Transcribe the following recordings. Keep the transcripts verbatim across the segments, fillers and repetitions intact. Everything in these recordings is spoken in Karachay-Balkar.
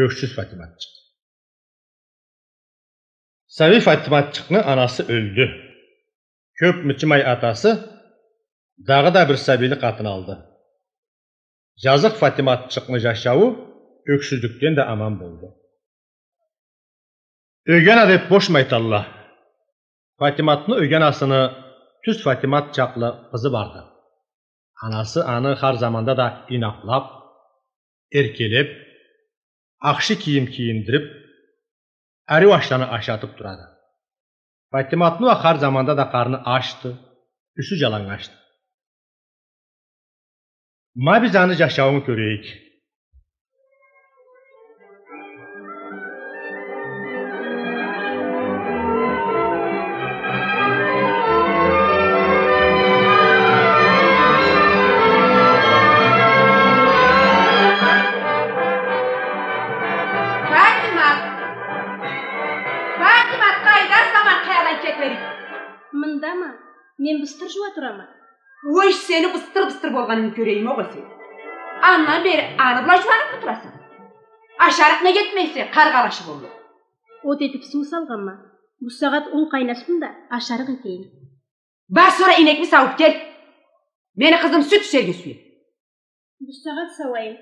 Ёксюз Фатиматчыкъ. Сабий Фатиматчыкъны анасы ёлдю. Кёп мычымай атасы дагъыда бир сабийли къатын алды. Жазыкъ Фатиматчыкъны жашауу ёксюзлюкден да аман болду. Ёге ана деп бошму айталла. Фатиматны ёге анасыны тюз Фатимат чакълы къызы барды. Анасы аны хар заманда да ийнакълап, эркелеп, ахшы кийим кийиндирип, ариу ашланы ашатып турады. Фатиматны уа хар заманда да къарны ачды, юсю жаланнгачды. Ма биз аны жашауун кёрейик. Фатимат! Фатимат, къайдаса, ма къайдан кетерик? Мындама. Мен быстыр жууа турама. Ой, сени быстыр-быстыр болгъанынгы кёрейим огъесе. Андан бери аны бла жууанып тураса. Ашарыкъ нек этмейсе, къаргъалашып олду. От этип суу салгъанма. Бусагъат ун къайнасын да, ашарыкъ этейим. Бар, сора ийнекни сауып кел. Мени къызым сют ичерге сюеди. Бусагъат сауайым.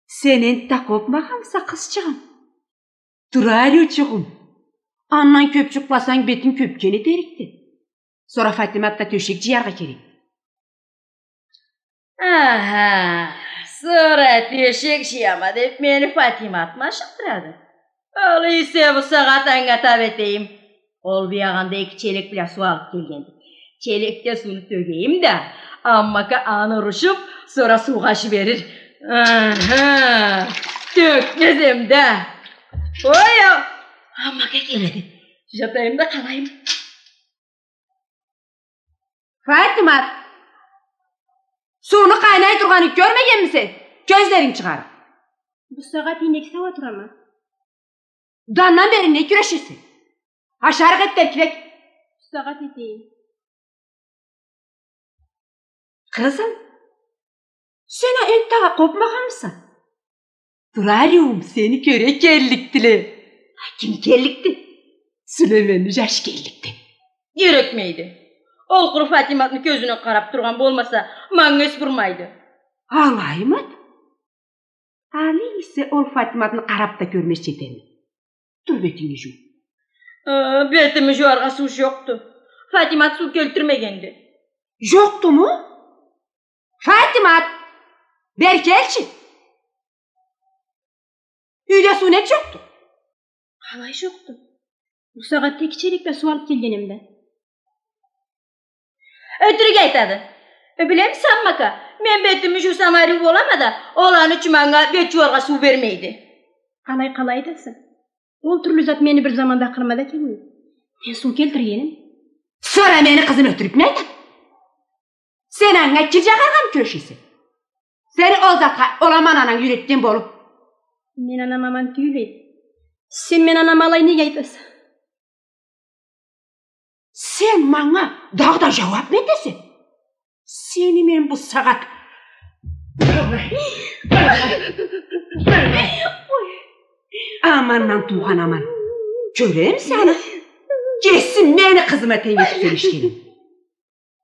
Сен энтта къопмагъанмыса, къызчыгъым? Тура, ариучугъум. Андан кёп жукъласанг, бетинг кёпген этерикди. Сора Фатимат да тёшек жыяргъа керек. Аха, сора тёшек жыяма деп мени Фатиматмы ашыкъдырады? Алай эсе, бусагъат анга тап этейим. Ол биягъында эки челек бла суу алып келгенди. Челекде сууну тёгейим да, аммака аны урушуп, сора суугъа жиберир. Аха, тёкмезем да. Ой, о, аммака келеди. Жатайым да къалайым. Фатимат! Сууну къайнай тургъанын кёрмегенмисе? Кёзлеринг чыгъарыкъ. Бусагъат ийнек сауа турама. Да андан бери не кюрешесе? Ашарыкъ эт, теркирек. Бусагъат этейим. Къызым, сен а энтта къопмагъанмыса? Тура, ариуум, сени кёре келликдиле. Ким келликди? Сюлейменни жашы келликди. Керекмейди. Ол къуру Фатиматны кёзюне къарап тургъан болмаса, манга эс бурмайды. Алаймыды? Алай эсе, ол Фатиматны къарап да кёрмезча этеме. Тур, бетинги жуу. Э, бетими жууаргъа суу жокъду. Фатимат суу келтирмегенди. Жокъдуму? Фатимат! Бери келчи. Юйде суу нек жокъду? Къалай жокъду? Бусагъатда эки челек бла суу алып келгенем да. Ётюрюк айтады. Билемисе, аммака, мен бетими жуусам, ариу болама да, ол аны ючюн манга бет жууаргъа суу бермейди. Алай къалай айтаса? Ол тюрлю зат мени бир заманда акъылыма да келмейди. Мен суу келтиргенем. Сора мени къызым ётюрюкмю айтады? Сен анга кир жагъаргъамы кюрешесе? Сени ол затха ол аман ананг юйретген болуп. Мен анам аман тюйюл эди. Сен мен анама алай нек айтаса? Сен манга дагъыда жууапмы этесе? Сени мен бусагъат. Амандан туугъан аман. Кёремисе аны? Кесим мени къызыма тенг этип сёлешгенин.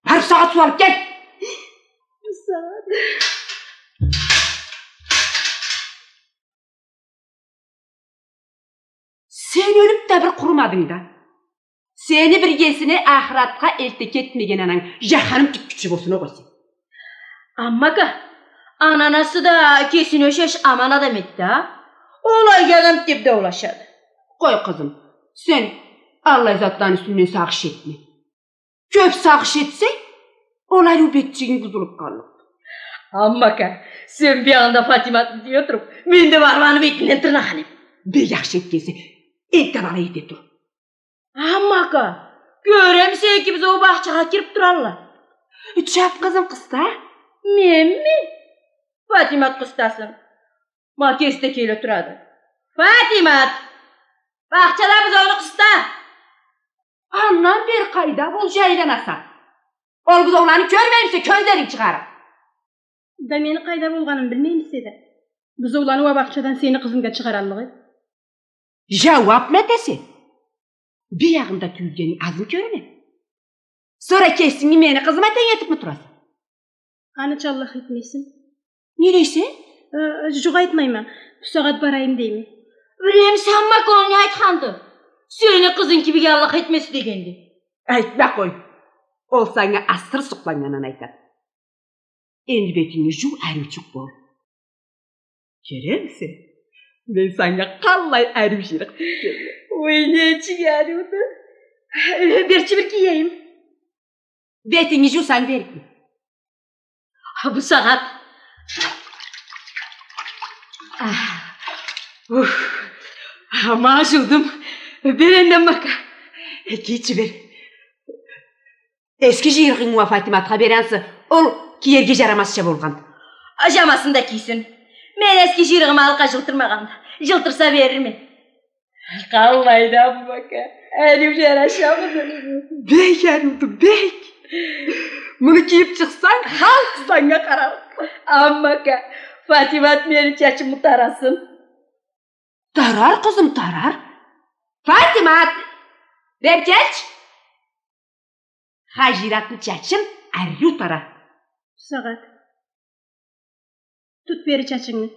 Бар, бусагъат суу алып кел. Бусагъат. Сен ёлюп да бир къурумадынг да. Сени биргесине ахыратха элте кетмеген ананг жаханим тюккючю болсун огъесе. Аммака, ананасы да кесине ушаш аман адам эди да. Ол алай адам деп даулашады. Къой, къызым, сен аллай затланы юсюнден сагъыш этме. Кёп сагъыш этсенг, ол ариу бетчигинг бузулуп къаллыкъды. Аммака, сен биягъында Фатиматны тюе туруп, мен да барып аны бетинден тырнагъан эм. Бек ахшы этгенсе, энтта да алай эте тур. Аммака, кёремисе, экибиз ол бахчагъа кирип туралла. Чап, къызым, къыста. Менми? Фатимат къыстасын. Ма кеси да келе турады. Фатимат! Бахчада бузоуну къыста! Андан бери къайда болуп жайланаса? Ол бузоуланы кёрмеймисе, кёзлеринг чыгъарыкъ. Да мени къайда болгъанымы билмеймисе да? Бузоуланы уа бахчадан сени къызынг да чыгъараллыкъ эди. Жауапмы этесе? Биягъында тюйюлгенинг азмы кёрюне? Сора кесинги мени къызыма тенг этипми тураса? Аныча Аллах этмесин. Не дейсе? Э, жукъ, айтмайма. Бусагъат барайым дейме. Билемисе, Аммака ол не айтханды? Сени къызынг кибик Аллах этмесин дегенди. Айтма къой. Ол санга асыры сукъланнганын айтады. Энди бетинги жуу, ариучукъ бол. Кёремисе? Мен санга къаллай ариу жыйрыкъ тикгенме. Ой, нечик ариуду. Э, берчи бир киейим. Бетинги жуусанг, берикме. А, бусагъат. А, ух, ама жуудум. Бер энди, Аммака. Э, кийчи бер. Эски жыйрыгъынгы уа Фатиматха бер ансы, ол киерге жарамазча болгъан. Жамасын да кийсин. Мен эски жыйрыгъымы алкъа жылтырмагъанма. Жылтырса, берирме. Къаллайды, Аммака? Ариу жарашамыды? Бек ариуду, бек. Муну кийип чыкъсанг, халкъ санга къарар. Аммака, Фатимат мени чачымы тарасын. Тарар, къызым, тарар. Фатимат! Бери келчи. Хажиратны чачын ариу тара. Бусагъат. Тут бери чачынгы.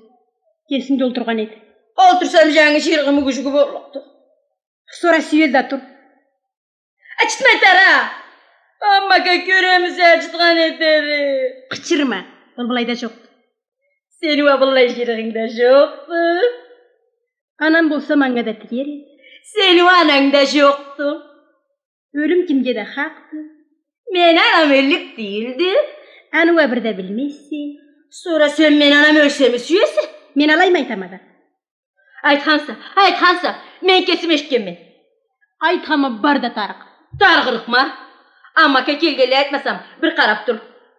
Кесинг да олтургъан эт. Олтурсам, жангы жыйрыгъымы гюжюгю боллукъду. Сора сюел да тур. Ачытмай тара! Аммака, кёремисе, ачытхан этеди. Къычырма, ол былайда жокъду. Сени уа быллай жыйрыгъынг да жокъду. Анам болса, манга да тигер эди. Сени уа ананг да жокъду. Ёлюм кимге да хакъды. Мени анам ёллюк тюйюлдю. Аны уа бир да билмезсе. Сора сен мени анам ёлсеми сюесе? Мен алаймы айтама да? Айтханса, айтханса, мен кесим эшитгенме. Айтханма, бар да тарыкъ. Тарыгъырыкъма. Аммака келгенлей айтмасам, бир къарап тур.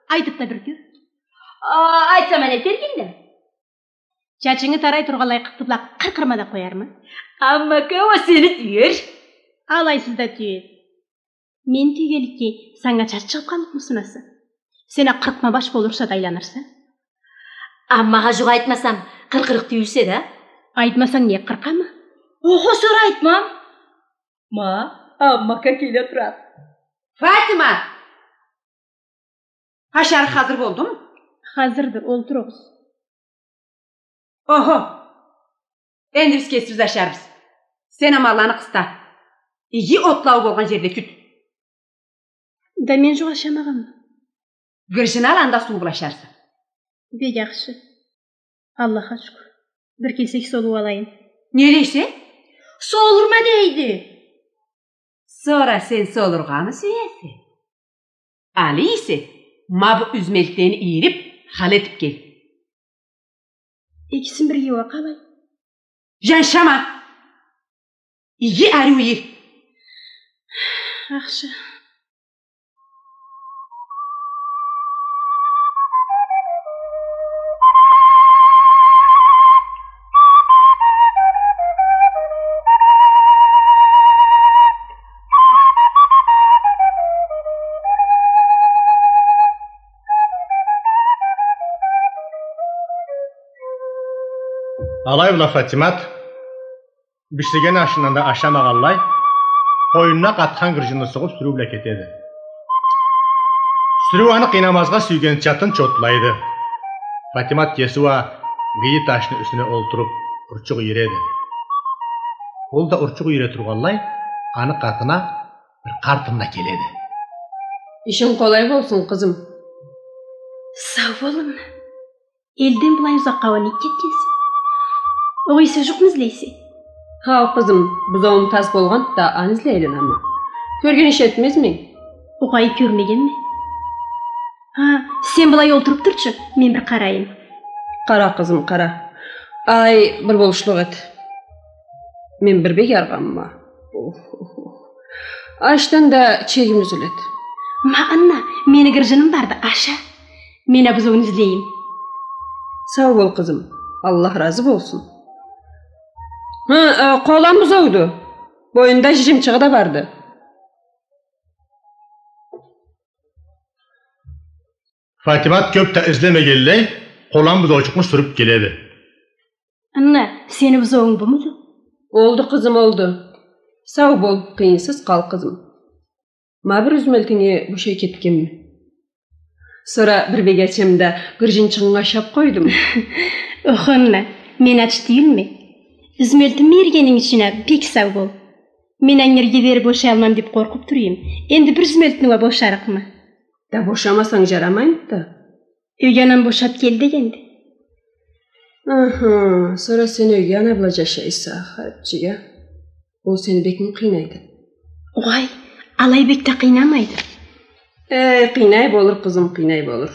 Айтып да бир кёр. А, айтсам, а не этер эдинг да? Чачынгы тарай тургъанлай къыппыдлакъ къыркъырма да къоярма. Аммака, уа сени тюер. Алайсыз да тюер. Мен тюйгенликге санга чач чыгъып къаллыкъмы сунаса? Сен а къыркъма баш болурса да айланырса. Аммагъа жукъ айтмасам, къыркъырыкъ тюйюлсе да? Айтмасанг, не, къыркъама? Охо, сора айтмам. Ма, Аммака келе турады. Фатима! Ашарыкъ хазыр болдуму? Хазырды, олтуругъуз. Охо! Энди биз кесибиз ашарбыз. Сен аманланы къыста. Иги отлауу болгъан жерде кют. Да мен жукъ ашамагъанма. Гыржын ал, анда суу бла ашарса. Бек ахшы. Аллахха шукур. Бир кесек солуу алайым. Не дейсе? Солурма дейди. Сора сен солургъамы сюесе? Алай эсе, ма бу юзмелтени ийирип, хал этип кел. Экисин бирге уа къалай? Жаншама! Иги ариу ийир. Ахшы. Алай бла Фатимат биширген ашындан да ашамагъанлай, къойнуна къатхан гыржынны сугъуп, сюрюу бла кетеди. Сюрюу аны къыйнамазгъа сюйген чатын чотлайды. Фатимат кеси уа гыйы ташны юсюне олтуруп, урчукъ ийиреди. Ол да урчукъ ийире тургъанлай, аны къатына бир къарт ынна келеди. Ишинг къолай болсун, къызым. Сау бол, ынна. Элден былай узакъгъа уа нек кетгенсе? Огъесе жукъму излейсе? Хау, къызым, бузоуум тас болгъанды да, аны излей айланама. Кёрген иш этмезме? Огъай, кёрмегенме. Ха, сен былай олтуруп турчу, мен бир къарайым. Къара, къызым, къара. Ай, бир болушлукъ эт. Мен бир бек арыгъанма. Ух, ух, ух. Ачдан да чегим юзюледи. Ма, ынна, мени гыржыным барды, аша. Мен а бузоуну излейим. Сау бол, къызым. Аллах разы болсун. Хы, э, къолан бузоуду. Бойнунда жыжымчыгъы да барды. Фатимат кёп да излемегенлей, Полан бузоучукъну сюрюп келеди. Анна, сени бузоуунг бумуду? Олду, къызым, олду. Сау бол, къыйынсыз къал, къызым. Ма бир юзмелтинги бошай кетгенме. Сора бир бегачам да гыржынчыгъынга ашап къойдум. Ох, Анна, мен ач тюйюлме. Юзмелтими ийиргенинг ючюн а бек сау бол. Мен ангы эрге дери бошаялмам деп къоркъуп тура эдим. Энди бир юзмелтини уа бошарыкъма. Да бошамасанг жарамаймыды да. Ёге анам бошап кел дегенди. Аха, сора сен ёге ана бла жашайса, хаджия. Ол сени бекми къыйнайды? Огъай, алай бек да къыйнамайды. Эй, къыйнай болур, къызым, къыйнай болур.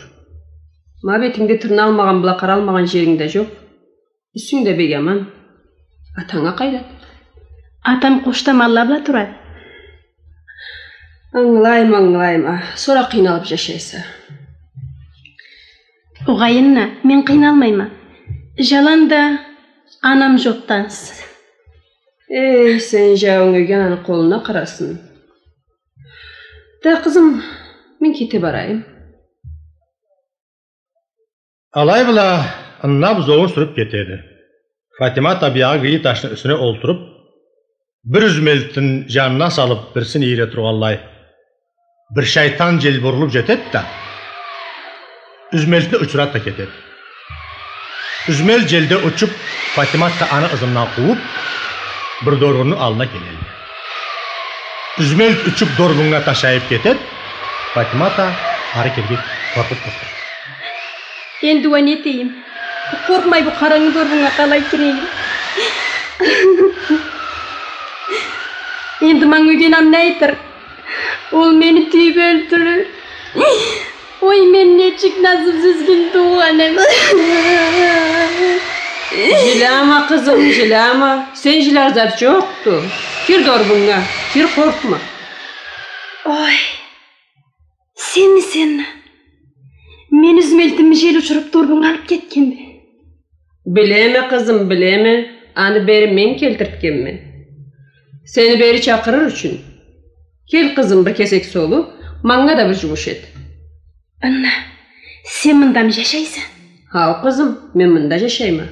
Ма бетингде тырна алмагъан бла къара алмагъан жеринг да жокъ. Юсюнг да бек аман. Атанг а къайда? Атам къошда малла бла турады. Ангылайма, ангылайма. Сора къыйналып жашайса. Огъай, Анна, мен къыйналмайма. Жаланда анам жокъду ансыз. Эй, сен жауунг ёге ананы къолуна къарасын. Да, къызым, мен кете барайым. Алай бла Анна бузоуун сюрюп кетеди. Фатимата биягъы гыйы ташны юсюне олтуруп, бир юзмелтин жанына салып, бирсин ийире тургъанлай, бир шайтан жел бурулуп жетеди да, юзмелтни учурады да кетеди. Юзмелт желде учуп, Фатимата аны ызындан къууп, бир дорбунну аллына келеди. Юзмелт учуп дорбуннга ташайып кетеди, Фатимата ары келирге къоркъуп турады. Энди уа не этейим? Къоркъмай бу къарангы дорбуннга къалай кирейим? Энди манга ёге анам не айтыр? Ол мени тюйюп ёлтюрюр. Ой, мен нечик насыпсыз кюн туугъаным. Жиляма, къызым, жиляма. Сен жиляр зат жокъду. Кир дорбуннга, кир, къоркъма. Ой, сенмисен? Мен юзмелтими жел учуруп дорбуннга алып кетгенме. Билеме, къызым, билеме. Аны бери мен келтиртгенме. Сени бери чакъырыр ючюн. Кел, къызым, бир кесек солу, манга да бир жумуш эт. Анна, сен мындамы жашайса? Хау, къызым, мен мында жашайма.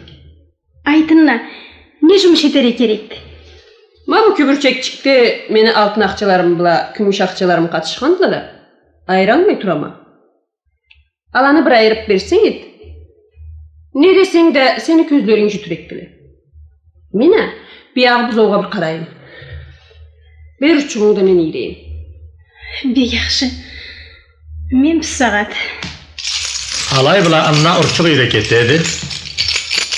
Айт, Анна, не жумуш этерге керекди? Ма бу кюбюрчекчикде мени алтын ахчаларым бла кюмюш ахчаларым къатышхандыла да, айыралмай турама. Аланы бир айырып берсенг эди. Не десенг да, сени кёзлеринг жютюрекдиле. Мен а биягъы бузоугъа бир къарайым. Бер урчугъунгу да мен ийирейим. Бек яхшы. Мен бусагъат. Алай бла Анна урчукъ ийире кетеди.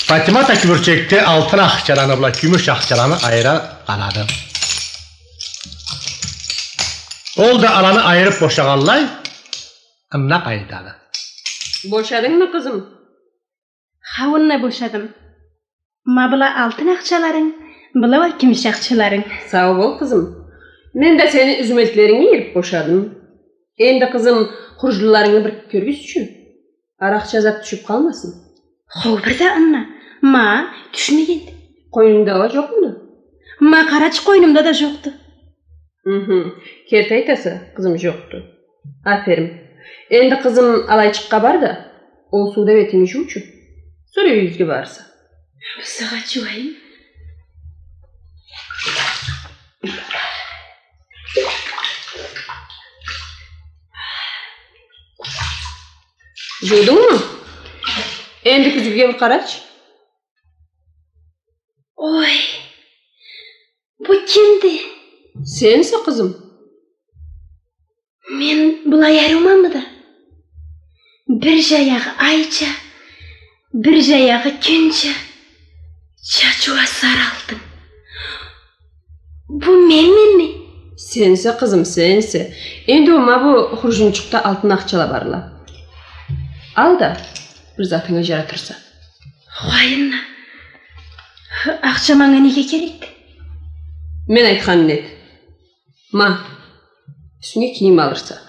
Фатимата кюбюрчекде алтын ахчаланы бла кюмюш ахчаланы айыра къалады. Ол да аланы айырып бошагъанлай, Анна къайтады. Бошадынгмы, къызым? Хау, Анна, бошадым. Ма была алтын ахчаларынг, была уа кюмюш ахчаларынг. Сау бол, къызым. Мен да сени юзмелтлеринги ийирип бошадым. Энди, къызым, хуржунларынгы бир кёргюз ючюн. Аракъча зат тюшюп къалмасын. Хау, бир да, Анна. Ма, тюшмегенди. Къойнунгда уа жокъмуду? Ма, къарачы, къойнумда да жокъду. Хы-хы. Керти айтаса, къызым, жокъду. Аферин. Энди, къызым, алайчыкъгъа бар да, ол сууда бетинги жуучу. Сора юйюгюзге барырса. Бусагъат жууайым. Жуудунгму? Энди кюзгюге бир къарачы. Ой, бу кимди? Сенсе, къызым. Мен былай ариумамы да? Бир жаягъы айча, бир жаягъы кюнча, чачыу а сары алтын. Бу менменми? Сенсе, къызым, сенсе. Энди ол ма бу хуржунчукъда алтын ахчала барла. Ал да, бир затынга жаратырса. Хау, Анна, ахча манга неге керекди? Мен айтханны эт. Ма, юсюнге кийим алырса.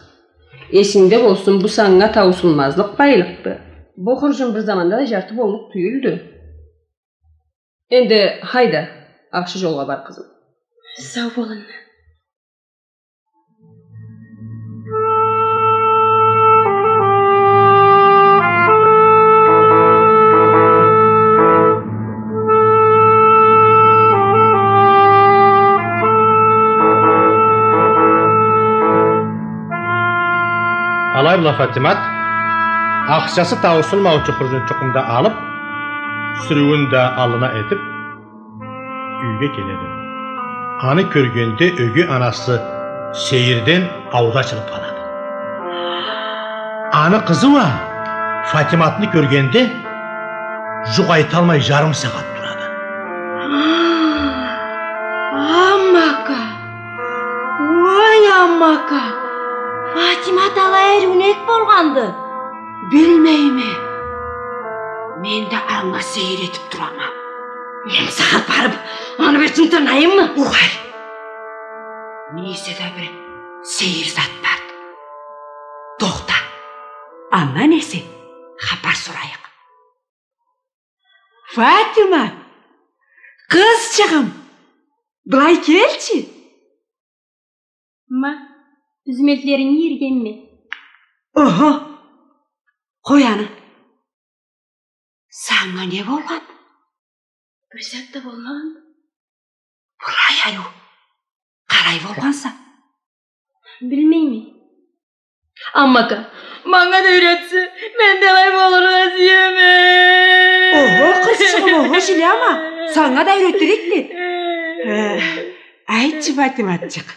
Эсингде болсун, бу санга таусулмазлыкъ байлыкъды. Бу хуржун бир заманда да жарты боллукъ тюйюлдю. Энди хайда, ахшы жолгъа бар, къызым. Сау бол, Анна. Алай бла Фатимат, ахчасы таусулмаучу хуржунчугъун да алып, сюрюуюн да аллына этип, юйге келеди. Аны кёргенде, ёге анасы сейирден аузу ачылып къалады. Аны къызы уа Фатиматны кёргенде, жукъ айталмай жарым сагъат турады. Аммака! Ой, аммака! Фатимат алай ариу нек болгъанды? Билмейме. Мен да анга сейир этип турама. Мен сагъат барып, аны бетин тырнайыммы? Угъай. Не эсе да бир сейир зат барды. Тохта. Андан эсе хапар сорайыкъ. Фатима! Къызчыгъым! Былай келчи! Ма, юзмелтлеринги иергенме. Охо! Къой аны. Санга не болгъан? Бир зат да болмагъан. Былай ариу къалай болгъанса? Билмейме. Аммака, манга да юйретсе, мен да алай болургъа сюеме. Охо, къызчыгъым, охо, жиляма. Санга да юйретирикди. Э, айтчы, Фатиматчыкъ.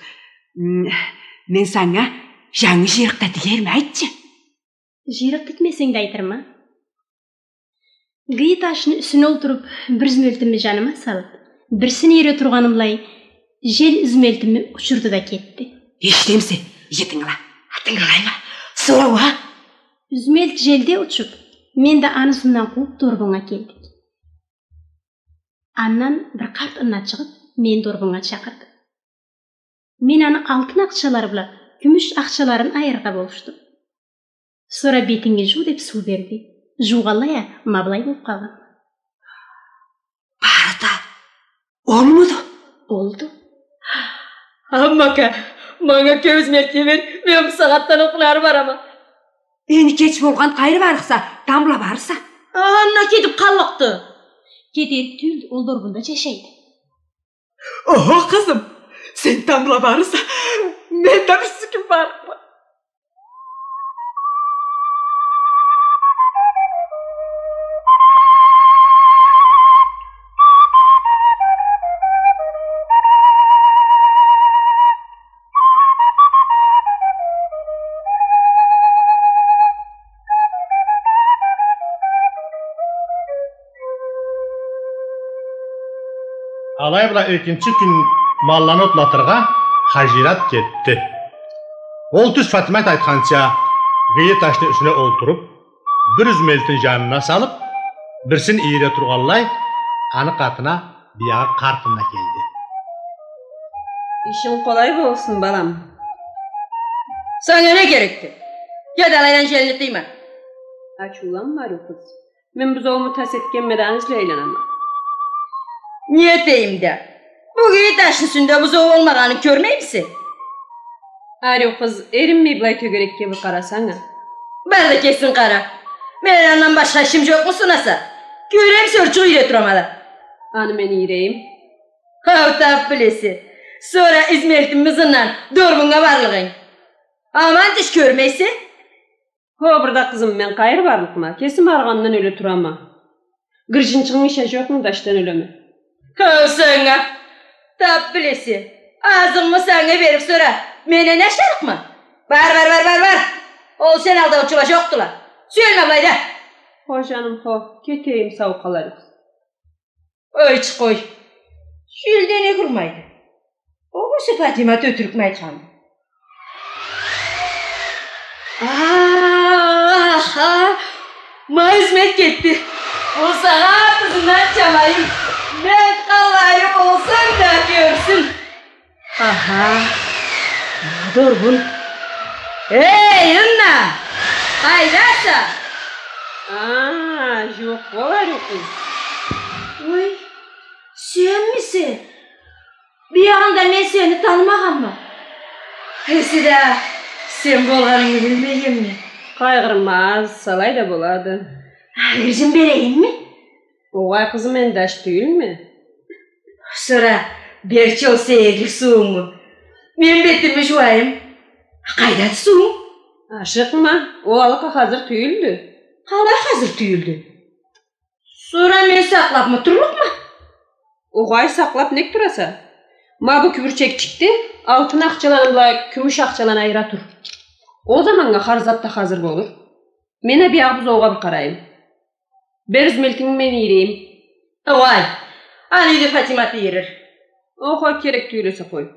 М, мен санга жангы жыйрыкъ да тигерме, айтчы. Жыйрыкъ тикмесенг да айтырма. Гыйы ташны юсюне олтуруп, бир юзмелтими жаныма салып, бирсин ийире тургъанымлай, жел юзмелтими учурду да кетди. Эшитемисе? Иги тынгыла. Тынгылайма. Сора уа? Юзмелт желде учуп, мен да аны ызындан къууп, дорбуннга келдик. Андан бир къарт ынна чыгъып, мени дорбуннга чакъырды. Мен аны алтын ахчалары бла кюмюш ахчаларын айырыргъа болушдум. Сора бетинги жуу деп суу берди. Жуугъанлай а, ма былай болуп къалгъан. Бары да олмуду? Олду. Аммака, манга кёп юзмелтни бер, мен бусагъатдан окъуна ары барама. Энди кеч болгъан, къайры барыкъса, тамбла барырса. Анга кетип къаллыкъды. Кетерик тюйюлдю, ол дорбунда жашайды. Охо, къызым, сен тамбла барырса, мен да бирси кюн барырма. Алай бла экинчи кюн малланы отлатыргъа Хажират кетди. Ол тюз Фатимат айтханча, гыйы ташны юсюне олтуруп, бир юзмелтин жанына салып, бирсин ийире тургъанлай, аны къатына биягъы къарт ынна келди. Ишинг къолай болсун, балам. Санга не керекди? Кет, алайдан желни тыйма. Ачыуланма, ариу къыз. Мен бузоуму тас этгенме да, аны излей айланама. Не этейим да? Бу гыйы ташны юсюнде бузоу болмагъанын кёрмеймисе? Ариу къыз, эринмей былай тёгерекге бир къарасанг а. Бар да кесинг къара. Мени андан башха ишим жокъму сунаса? Кёремисе, орчукъ ийире турама да. Аны мен ийирейим. Хау, тап билесе. Сора юзмелтими ызындан дорбуннга барлыгъынг. Аман тюш, кёрмейсе. Хо, бир да, къызым, мен къайры барлыкъма, кесим арыгъандан ёле турама. Гыржынчыгъынг ише жокъму да, ачдан ёлеме. Хау, санга. Тап билесе. Азыгъымы санга берип, сора менден ашарыкъма? Бар, бар, бар, бар, бар. Ол сен алдаучула жокъдула. Сюелме былайда. Хо, жаным, хо. Кетейим, сау къал, ариу къыз. Къойчу, къой. Желде не къурмайды? Огъесе Фатимат ётюрюкмю айтханды? Аха! Ма юзмелт кетди. Бусагъат ызындан чабайым. Мен къалай болсам да кёрсюн. Аха. Дорбун. Эй, ынна! Къайдаса? А, жокъ болур, къыз. Ой, сенмисе? Биягъында мен сени танымагъанма. Эсе да, сен болгъанынгы билмегенме. Къайгъырма, алай да болады. Гыржын берейимми? Огъай, къызым, энди ач тюйюлме. Сора берчи ол сейирлик суунгу. Мен бетими жууайым. Къайдады суунг? Ашыкъма, ол алыкъа хазыр тюйюлдю. Къалай хазыр тюйюлдю? Сора мен сакълабмы турлукъма? Огъай, сакълаб нек тураса? Ма бу кюбюрчекчикде алтын ахчаланы бла кюмюш ахчаланы айыра тур. Ол заманнга хар зат да хазыр болур. Мен а биягъы бузоугъа бир къарайым. Бер юз миллетингни мен ийирейим. Огъай, аны юйде Фатимат ийирир. Охо, керек тюйюл эсе, къой.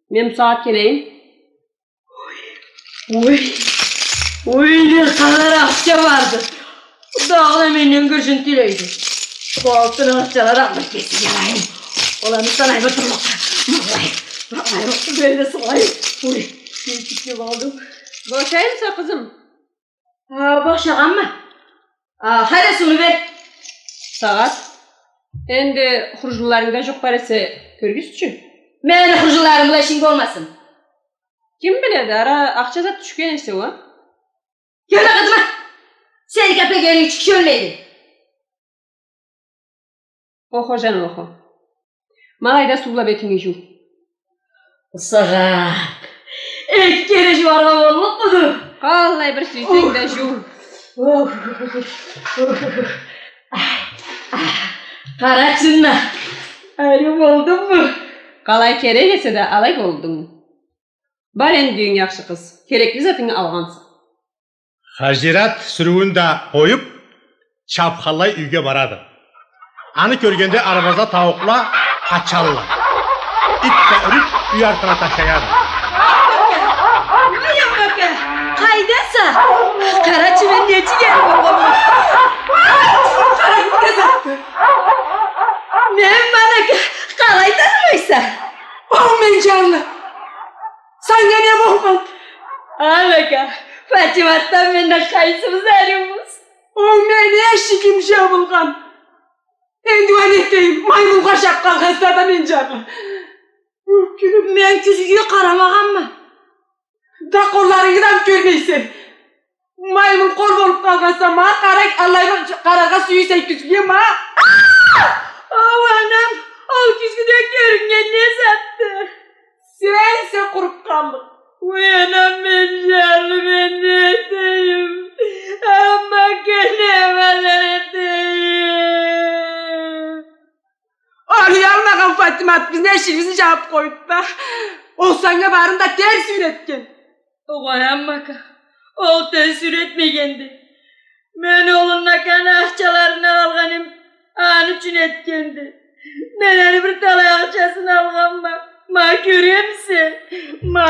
Мен бусагъат келейим. Ой, ой, не къадар ахча барды. Дагъыда менден гыржын тилейди. Бу алтын ахчаланы алыб кесиме алайым. Ол аны санайма турлукъду. Ма былай, ма былай, ма былай. Ой, нечик деп алдым. Бошаймыса, къызым? А, бошагъанма. А, хайда, сууну бер. Сагъат. Энди хуржунларынгда жукъ бар эсе, кёргюзчю. Мени хуржунларым бла ишинг болмасын. Ким биледи, ара ахча зат тюшген эсе уа. Кёрме, къызым а! Сени кепегенинг ючюн киши ёлмейди. Охо, жаным, охо. Ма алайда суу бла бетинги жуу. Бусагъат эки кере жууаргъа боллукъмуду? Къаллай бир сюйсенг да жуу. Ох. Къарачы, ариу болдумму? Къалай керек эсе да, алай болдунг. Бар энди юйюнге, ахшы къыз. Керекли затынгы алгъанса. Хажират сюрюуюн да къоюб, чабханлай юйге барады. Аны кёргенде арбазда тауукъла къачалла. Ит да юрюб, юй артына ташаяды. Ой, аммакай, къайдаса? Къарачы, мен нечик эримме болдум. Къара, не затды? Мен, ма анака, къалай танымайса? Ол мен жанлы. Санга не болгъан? Анака, Фатиматдан мен да къайсыбыз ариубуз? Ол мени эшигим жабылгъан. Энди уа не этейим, маймулгъа ушаб къалгъанса да мен жанлы. Ой, кюнюм. Мен кюзгюге къарамагъанма. Да къолларынгы да кёрмейсе. Маймул къол болуб къалгъанса, ма къара, аллай бир къараргъа сюйсе кюзгюге, ма. Ау, анам, ол кюзгюде кёрюннген не затды? Сенсе къуруб къаллыкъ. Уй, анам, мен жанлы, мен не этейим? Амма кенеме не этейим? Ол уялмагъан Фатимат бизни эшигибизни жабыб къойду да. Ол санга барын да терс юйретген. Огъай, аммака, ол терс юйретмегенди. Мен ол анаканы ахчаларын алгъаным аны ючюн этгенди. Мен аны бир талай ахчасын алгъанма. Ма, кёремисе? Ма.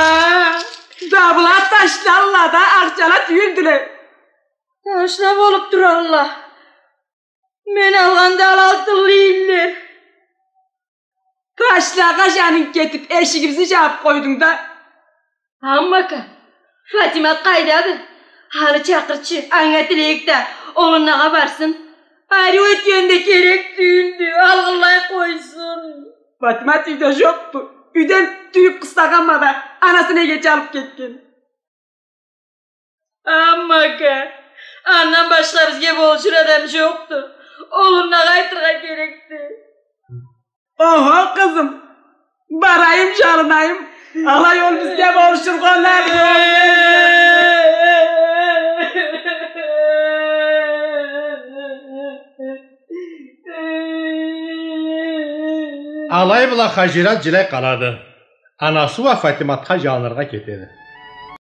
Да была ташла да, ахчала тюйюлдюле. Ташла болуб туралла. Мен алгъанда ала алтынлы эдиле. Ташлагъа жанынг кетиб, эшигибизни жабыб къойдунг да. Аммака, Фатимат къайдады? Аны чакъырчы, анга тилейик да, ол анагъа барсын. Ариу этгенде керек тюйюлдю, алгъынлай къойсун. Фатимат юйде жокъду. Юйден тюйюб къыстагъанма да, анасы неге чалыб кетген? Аммака, андан башха бизге болушур адам жокъду. Ол анагъа айтыргъа керекди. Охо, къызым, барайым, жалынайым. Алай ол бизге болушургъа ол. Алай бла Хажират жиляй къалады. Анасы уа Фатиматха жалыныргъа кетеди.